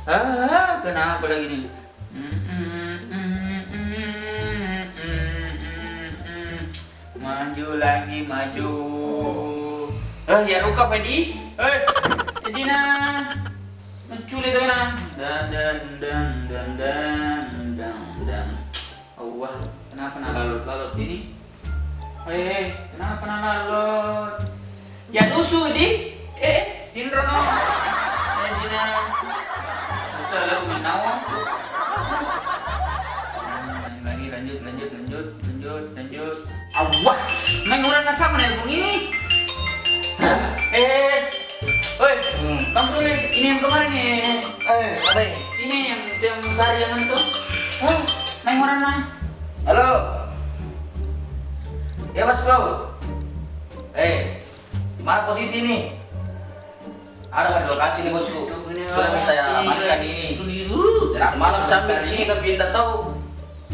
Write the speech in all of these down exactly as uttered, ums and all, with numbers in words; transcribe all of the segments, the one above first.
Ah, kenapa lagi ni? Maju lagi, maju. Eh, ya ruka, Pak Edi. Eh, Edi na. Menculi tu na. Dan, dan, dan, dan, dan, dan, dan. Allah, kenapa na lalut-lalut ini? Eh, kenapa na lalut? Ya, lusu di. Eh, eh, tinro no. Eh, Dina. Susah lah, menawa. Lagi, lanjut, lanjut, lanjut, lanjut, lanjut. Allah, main orang na sama nelpon ini. Eh, oi, hmm. Kamu tulis ini yang kemarin nih. Eh, apa ini? Ini yang, yang tadi yang itu. Oh, main orang na. Halo. Ya, Bosku. Eh, di mana posisi ini? Ada di lokasi nih, Bosku. Sudah bisa saya amankan ini. Dari semalam saya ambil ini, tapi ndak tahu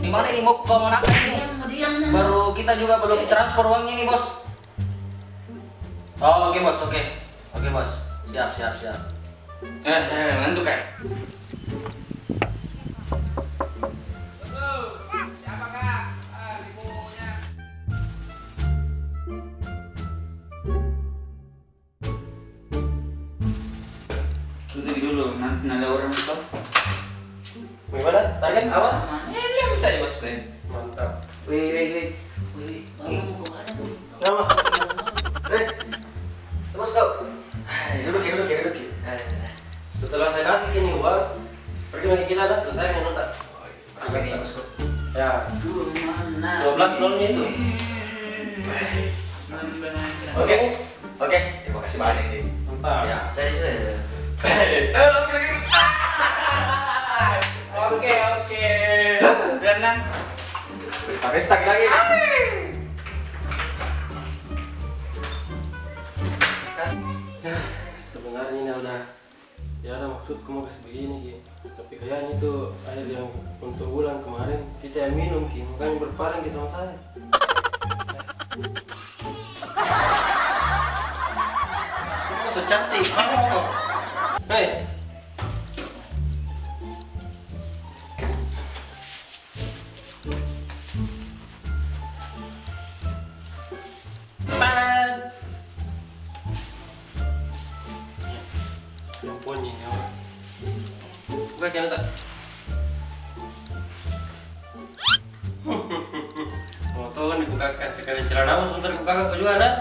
di mana ini mau kau amankan ini. Baru kita juga belum transfer uangnya ini, Bos. Oh, oke, Bos, oke. Oke, Bos. Siap, siap, siap. Eh, eh, ngantuk, eh. Itu dulu, nanti ada orang itu. Bagaimana? Target aman? Aman. Eh, diam saja, Bos, kan? Mantap. Weh, weh, weh. Weh, Bang, mau ke mana, Bang? Kenapa? Eh, terus kau? Eh, duduk ya, duduk ya, duduk ya. Eh, eh. Setelah saya kasih ini uang, pergi lagi gila dah, selesai dengan otak. Apa ini, Bosku? Ya. Dua belas nolnya itu. Oke. Oke, terima kasih banyak, Ki. Mantap. Siap. Saya, saya, saya. Oke, oke. Tenang. Pesta-pesta lagi. Kan? Sebenarnya ini udah Tiada maksudku mau kasih begini, Ki. Tapi kayaknya itu air yang untuk Wulan kemarin, kita yang minum, Ki. Makanya berpaling, Ki, sama saya. Kok so cantik, kamu kok. Hei. Pan. Perempuan ni, nyawa. Buka kan tak? Motor ni bukakan sekali celana, sebentar bukakan kau juga, nah.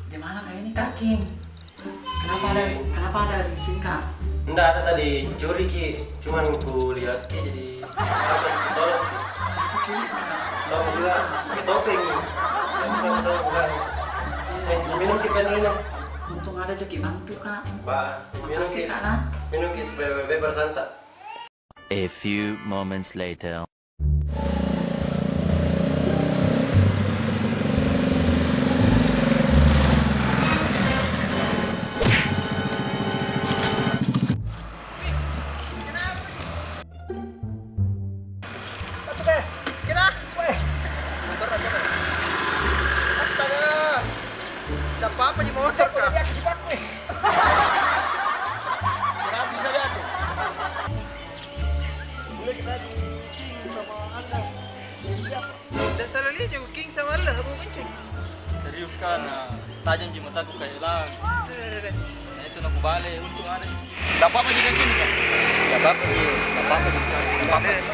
Di mana kah ini, Kak King? Kenapa ada, kenapa ada di sini, Kak? Nda ada tadi curi ki, cuman ku lihat ki jadi tolong. Siapa curi, Kak? Tolong juga. Pakai topeng ni. Nda bisa tolong juga. Eh, minum ki pen ini. Untung ada jaki bantu, Kak. Bah, minum ki. Makasih, Kak, nah. Minum ki supaya bebas santai. A few moments later. Astaga. Nda apa-apa ji motor, Kak. Kenapa bisa jatuh? Boleh kita di King sama Anda. Jadi siapa? Nda salah lihat juga King sama Allah, aku kencing. Serius kan, nah, tajam ji mataku kayak elang. Deh, deh, deh. Nah, itu nak kubale, untung ada. Nda apa-apa ji kan King, kan? Nda apa-apa ji, nda apa-apa ji. Nda apa-apa.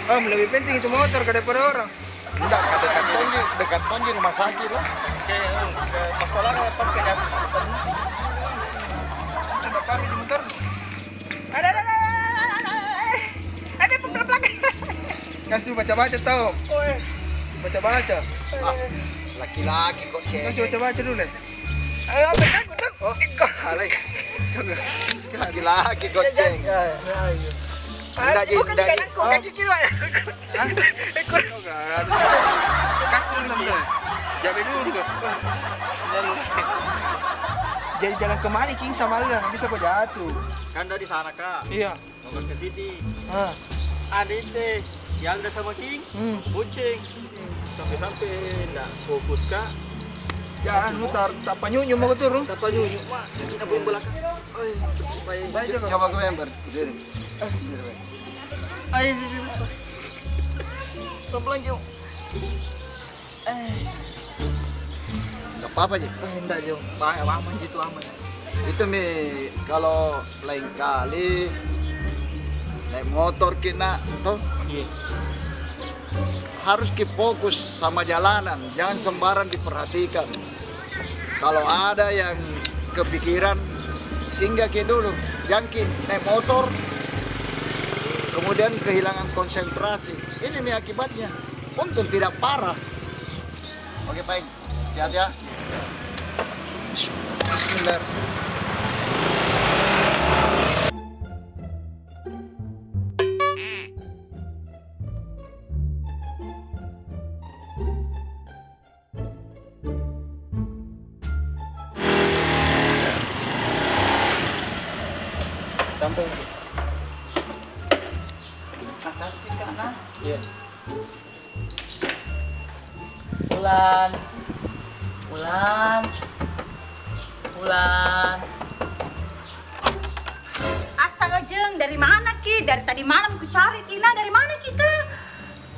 Om, lebih penting itu motor daripada orang. Nda, dekat tonji, dekat tonji rumah sakit lah. Oke, oh, ke masalah apa kerja? Nda apa-apa ji motor. Ada, ada, ada, ada, ada, ada. Ada penggablak. Kasih baca-baca tau. Oi. Baca-baca. Ah, laki-laki kok cewek. Kasih baca-baca dulu, Le. Ayo, apa kan? Oh, salah. Laki-laki kok cewek. Ya, ya, ya. Nda ji, bukan nda ji. Kaki kiri, ya. Hah? Ekor. Kasih dulu, Tante. Jabe dulu, kok. Jadi jalan kemari, King, sama lu, nda bisa kau jatuh. Kan dari sana, Kak. Iya. Mau ke City. Ah. Ada itu, Yalda sama King, hmm, bonceng. Sampai-sampai nda fokus, Kak. Ya, anu, tar, tak panyunyu mau turun. Tak panyunyu, Mak. Kita pun belakang. Baik, coba. Coba kau yang ber-, berdiri. Berdiri, baik. Ayo, pelan-pelan, Jo. Eh. Nggak apa-apa ji. Eh, ndak, Jo. Ba-, aman ji tu, aman. Itu mi, kalau lain kali naik motor ki, Nak, toh? Iya. Harus ki fokus sama jalanan, jangan sembarang diperhatikan. Kalau ada yang kepikiran, singgah ki dulu, jangan ki naik motor, kemudian kehilangan konsentrasi. Ini mi akibatnya. Untung tidak parah. Oke, baik. Hati-hati ya. Bismillah. Sampai. Makasih, Kak, nah. Iya. Wulan. Wulan. Wulan. Astaga, Jeng, dari mana ki? Dari tadi malam ku cari ki, nah, dari mana ki, Kak?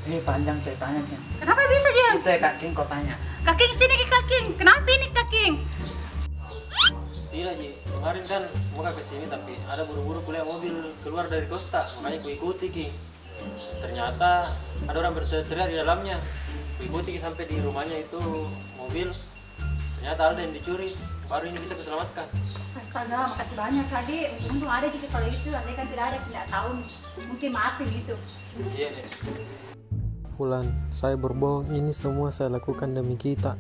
Ini panjang ceritanya, Jeng. Kenapa bisa, Jeng? Itu ya, Kak King, kau tanya. Kak King, sini ki, Kak King. Kenapa ini, Kak King? Tidak ji, kemarin kan mau ka ke sini, tapi ada buru-buru kulihat mobil keluar dari Costa, makanya ku ikuti ki. Ternyata ada orang berteriak-teriak di dalamnya. Ku ikuti ki sampai di rumahnya itu mobil. Ternyata ada yang dicuri, baru ini bisa kuselamatkan. Astaga, makasih banyak, Kak, Dek. Untung ada ji kalau itu, andai kan tidak ada, tidak tahu. Mungkin maafin itu. Iya, Dek. Wulan, saya berbohong, ini semua saya lakukan demi kita.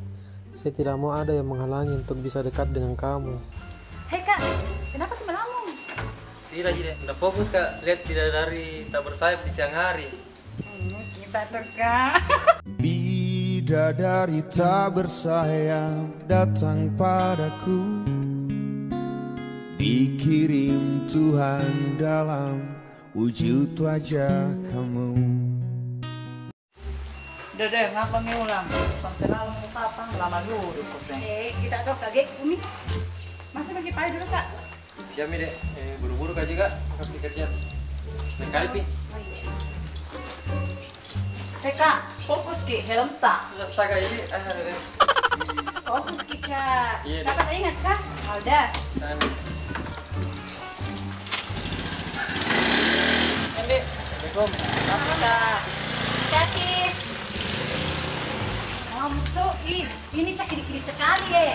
Saya tidak mau ada yang menghalangi untuk bisa dekat dengan kamu. Hei, Kak, kenapa ki melamun? Tidak ji, Dek. Ndak fokus ka lihat bidadari tak bersayap di siang hari. Hmm, kita tuh, Kak. Bidadari tak bersayap datang padaku, dikirim Tuhan dalam wujud wajah kamu. Udah deh, ngapa mi Wulan? Sampai lama mau kapang, lama dulu kosnya. Eh, kita tuh kaget, Umi. Masuk pagi-pagi dulu, Kak. Ya mi, Dek. Eh, buru-buru ka juga, mau ka pi kerja. Lain kali pi. Oh, iya. Eh, Kak, fokus ki, helm ta. Astaga, ini, ah, ada, ada. Fokus ki, Kak. Iya, Dek. Siapa tak ingat, Kak? Alda. Sana. Assalamualaikum. Maaf, Kak. Hati-hati. Kamu tuh, ih, ini cak kiri-kiri sekali, eh.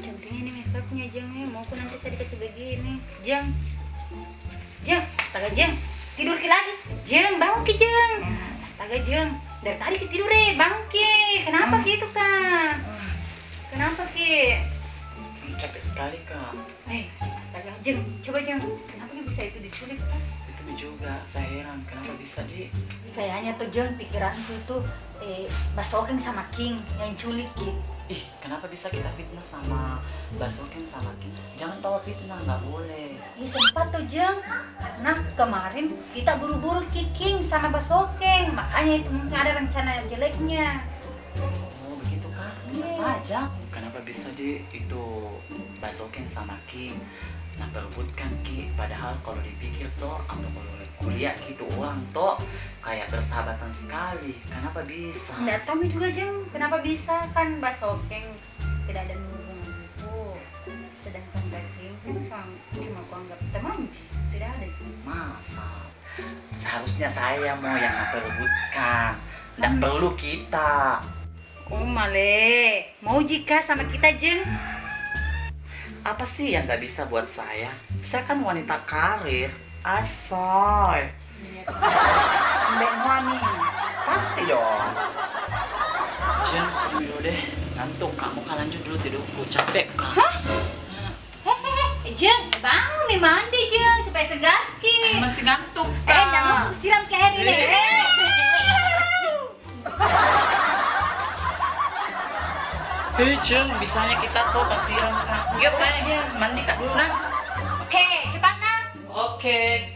Cantiknya ini makeupnya, Jeng, eh. Mau ku nanti saya dikasih begini. Jeng. Jeng, astaga, Jeng. Tidur ki lagi. Jeng, bangun ki, Jeng. Astaga, Jeng. Dari tadi ki tidur, eh. Bangun ki. Kenapa ki itu, Kak? Kenapa ki? Capek sekali, Kak. Eh, astaga, Jeng. Coba, Jeng. Kenapa ki bisa itu diculik, Kak? Itu mi juga, saya heran. Kenapa bisa di- Kayaknya tuh, Jeng, pikiranku tuh, eh, Basokeng sama King yang culik ki. Ih, kenapa bisa kita fitnah sama Basokeng sama King? Jangan tawa fitnah, nggak boleh. Ih, sempat tuh, Jeng. Karena kemarin kita buru-buru ki King sama Basokeng, makanya itu mungkin ada rencana jeleknya. Oh, begitu kah? Bisa saja. Kenapa bisa di itu Basokeng sama King naperebutkan ki? Padahal kalau dipikir toh, atau kalau kulihat ki itu orang toh, kayak bersahabatan sekali. Kenapa bisa? Nggak tahu juga, Jeng. Kenapa bisa, kan Basokeng tidak ada hubungan itu. Sedangkan Baking kan cuma, cuma kuanggap teman ji. Tidak ada sih. Masa? Seharusnya saya mau yang naperebutkan. Ndak perlu kita. Oh, male. Mau ji kah sama kita, Jeng? Apa sih yang nggak bisa buat saya? Saya kan wanita karir. Asal. Ambek Noah nih. Pasti dong. Jeng, suruh dulu deh. Ngantuk, Kak. Mau ka lanjut dulu tidurku. Capek, Kak. Hah? Eh, eh, eh, eh, Jeng, bangun nih mandi, Jeng, supaya segar ki. Eh, masih ngantuk, Kak. Eh, nggak mau siram ke air ini. Eh. Eh, Jeng, bisanya kita tuh kasihan, Kak. Yuk, ayo, Jeng, mandi, Kak, dulu, nah. Oke, cepat, nah. Oke.